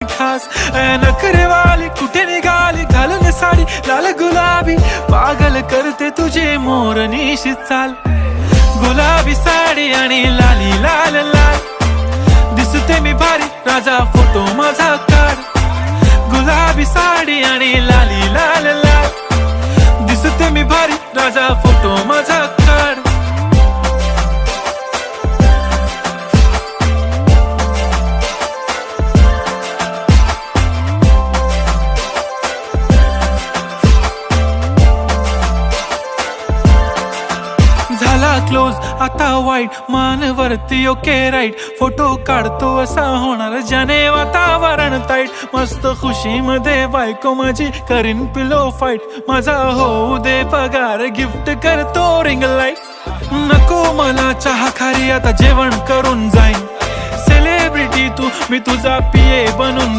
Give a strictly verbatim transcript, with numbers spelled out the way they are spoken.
खास. ए नखरे वाली कुठे निघाली घालून साडी लाल गुलाबी, पागल करते तुझे मोरनीशी चाल. गुलाबी साडी आणि लाली लाल लाल, दिसते मी भारी राजा फोटो माझा काढ. गुलाबी साडी आणि लाली लाल लाल, दिसते मी भारी राजा फोटो माझा काढ. झाला क्लोज आता वाईट, मान वरती ओके राईट. फोटो काढतो असा होणार ज्याने वातावरण ताईट. मस्त खुशी मध्ये बायको माझी करीन पिलो फाईट. माझा होऊ दे पगार, गिफ्ट करतो रिंग लाईट. नको मला चहा खारी, आता जेवण करून जाईन. सेलिब्रिटी तू, मी तुझा पीए बनून